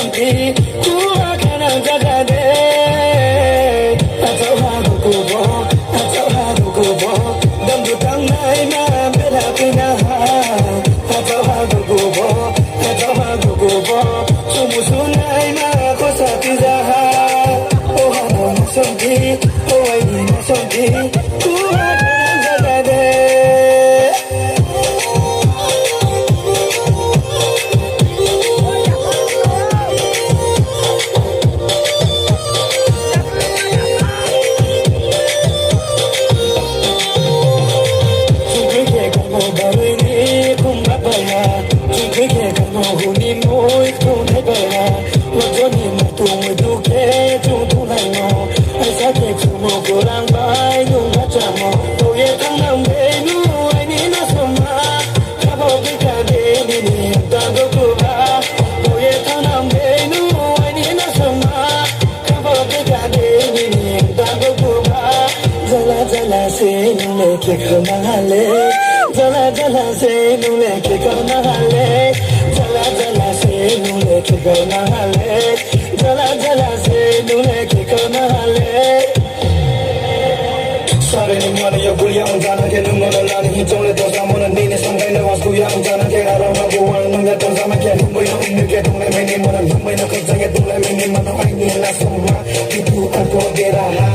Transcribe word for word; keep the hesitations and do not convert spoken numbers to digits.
Kuwa kanang jaga de, achau ha kukubo, achau ha kukubo, dambu tangnai ma bera pina ha, achau ha kukubo, achau ha kukubo, sumu sunai ma kosa pija ha, o ha no nasonti, o ai ni nasonti, kuwa kanang jaga de. Jala jala se nung le kekal mahale, jala jala se nung le kekal mahale, jala jala se nung le kekal mahale, jala jala se nung le kekal mahale. Sare ni mwana ya gulia unjana ke nung mwana lani hi chongle to samona nini sangkai na was guya unjana ke ara ma guwa nung ya to sama ke nung ya umi ke tung le meni mwana nung ya to jage tung le meni mwana ai ni la suma kitu ako dera ha.